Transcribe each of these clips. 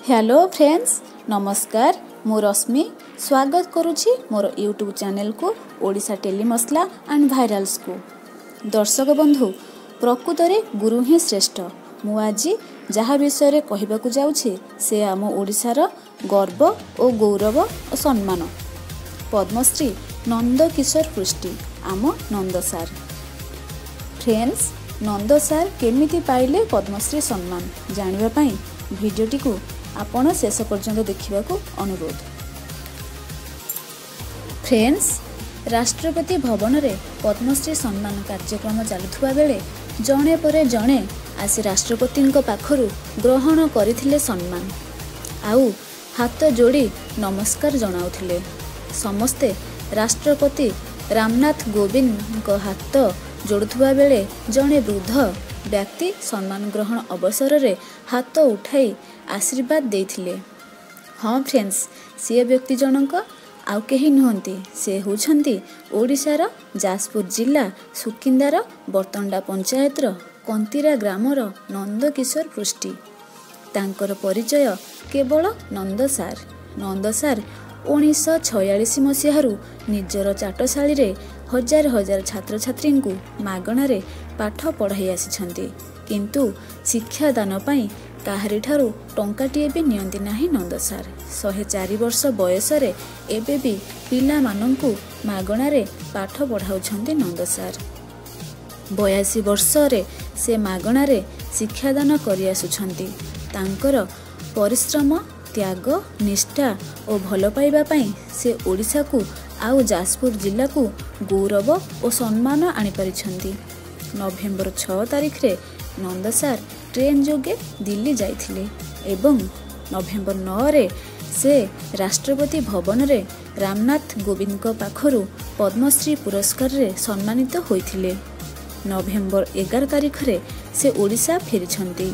Hello friends, ନମସ୍କାର। ମୁଁ ରଶ୍ମି ସ୍ୱାଗତ କରୁଛି ମୋର ୟୁଟ୍ୟୁବ୍ ଚ୍ୟାନେଲକୁ ଓଡ଼ିଶା ଟେଲି ମସଲା ଆଣ୍ଡ ଭାଇରାଲ୍ସକୁ। ଦର୍ଶକ ବନ୍ଧୁ, ପ୍ରକୃତରେ ଗୁରୁ ହିଁ ଶ୍ରେଷ୍ଠ। ମୁଁ ଆଜି ଯାହା ବିଷୟରେ କହିବାକୁ ଯାଉଛି ସେ ଆମ ଓଡ଼ିଶାର ଗର୍ବ ଓ ଗୌରବ ଓ ସମ୍ମାନ, ପଦ୍ମଶ୍ରୀ ନନ୍ଦ କିଶୋର ପୃଷ୍ଟି, ଆମ Nanda sir. Friends, Nanda sir କେମିତି ପାଇଲେ ପଦ୍ମଶ୍ରୀ ସମ୍ମାନ ଜାଣିବା ପାଇଁ ଭିଡ଼ିଓଟିକୁ ଆପଣ ଶେଷ ପର୍ଯ୍ୟନ୍ତ ଦେଖିବାକୁ ଅନୁରୋଧ। ଫ୍ରେଣ୍ଡସ୍, ରାଷ୍ଟ୍ରପତି ଭବନରେ ପଦ୍ମଶ୍ରୀ ସମ୍ମାନ କାର୍ଯ୍ୟକ୍ରମ ଚାଲୁଥିବା ବେଳେ ଜଣେ ପରେ ଜଣେ ଆସି ରାଷ୍ଟ୍ରପତିଙ୍କ ପାଖରୁ ଗ୍ରହଣ କରିଥିଲେ ସମ୍ମାନ ଆଉ ହାତ ଯୋଡ଼ି ନମସ୍କାର ଜଣାଉଥିଲେ। ସମସ୍ତେ ରାଷ୍ଟ୍ରପତି ରାମନାଥ କୋବିନ୍ଦଙ୍କ ହାତ ଯୋଡ଼ୁଥିବା ବେଳେ ଜଣେ ବୃଦ୍ଧ ବ୍ୟକ୍ତି ସମ୍ମାନ ଗ୍ରହଣ ଅବସରରେ ହାତ ଉଠାଇ ଆଶୀର୍ବାଦ ଦେଇଥିଲେ। ହଁ ଫ୍ରେଣ୍ଡସ୍, ସିଏ ବ୍ୟକ୍ତି ଜଣଙ୍କ ଆଉ କେହି ନୁହନ୍ତି, ସେ ହେଉଛନ୍ତି ଓଡ଼ିଶାର ଯାଜପୁର ଜିଲ୍ଲା ସୁକିନ୍ଦାର ବର୍ତ୍ତଣ୍ଡା ପଞ୍ଚାୟତର କନ୍ତିରା ଗ୍ରାମର ନନ୍ଦକିଶୋର ପୃଷ୍ଟି। ତାଙ୍କର ପରିଚୟ କେବଳ ନନ୍ଦ ସାର୍। ନନ୍ଦ ସାର୍ 1946 ମସିହାରୁ ନିଜର ଚାଟଶାଳୀରେ ହଜାର ହଜାର ଛାତ୍ରଛାତ୍ରୀଙ୍କୁ ମାଗଣାରେ ପାଠ ପଢ଼ାଇ ଆସିଛନ୍ତି। କିନ୍ତୁ ଶିକ୍ଷାଦାନ ପାଇଁ କାହାରିଠାରୁ ଟଙ୍କାଟିଏ ବି ନିଅନ୍ତି ନାହିଁ ନନ୍ଦ ସାର୍। 104 ବର୍ଷ ବୟସରେ ଏବେ ବି ପିଲାମାନଙ୍କୁ ମାଗଣାରେ ପାଠ ପଢ଼ାଉଛନ୍ତି ନନ୍ଦ ସାର୍। 82 ବର୍ଷରେ ସେ ମାଗଣାରେ ଶିକ୍ଷାଦାନ କରିଆସୁଛନ୍ତି। ତାଙ୍କର ପରିଶ୍ରମ, ତ୍ୟାଗ, ନିଷ୍ଠା ଓ ଭଲ ପାଇବା ପାଇଁ ସେ ଓଡ଼ିଶାକୁ ଆଉ ଯାଜପୁର ଜିଲ୍ଲାକୁ ଗୌରବ ଓ ସମ୍ମାନ ଆଣିପାରିଛନ୍ତି। ନଭେମ୍ବର 6 ତାରିଖରେ ନନ୍ଦ ସାର୍ ଟ୍ରେନ୍ ଯୋଗେ ଦିଲ୍ଲୀ ଯାଇଥିଲେ ଏବଂ ନଭେମ୍ବର 9ରେ ସେ ରାଷ୍ଟ୍ରପତି ଭବନରେ ରାମନାଥ କୋବିନ୍ଦଙ୍କ ପାଖରୁ ପଦ୍ମଶ୍ରୀ ପୁରସ୍କାରରେ ସମ୍ମାନିତ ହୋଇଥିଲେ। ନଭେମ୍ବର 11 ତାରିଖରେ ସେ ଓଡ଼ିଶା ଫେରିଛନ୍ତି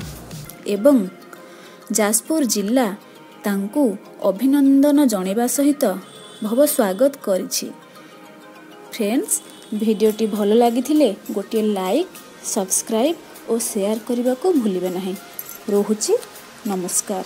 ଏବଂ ଯାଜପୁର ଜିଲ୍ଲା ତାଙ୍କୁ ଅଭିନନ୍ଦନ ଜଣାଇବା ସହିତ ଭବ ସ୍ୱାଗତ କରିଛି। ଫ୍ରେଣ୍ଡସ୍, ଭିଡ଼ିଓଟି ଭଲ ଲାଗିଥିଲେ ଗୋଟିଏ ଲାଇକ୍, ସବସ୍କ୍ରାଇବ୍ ଓ ସେୟାର କରିବାକୁ ଭୁଲିବେ ନାହିଁ। ରହୁଛି, ନମସ୍କାର।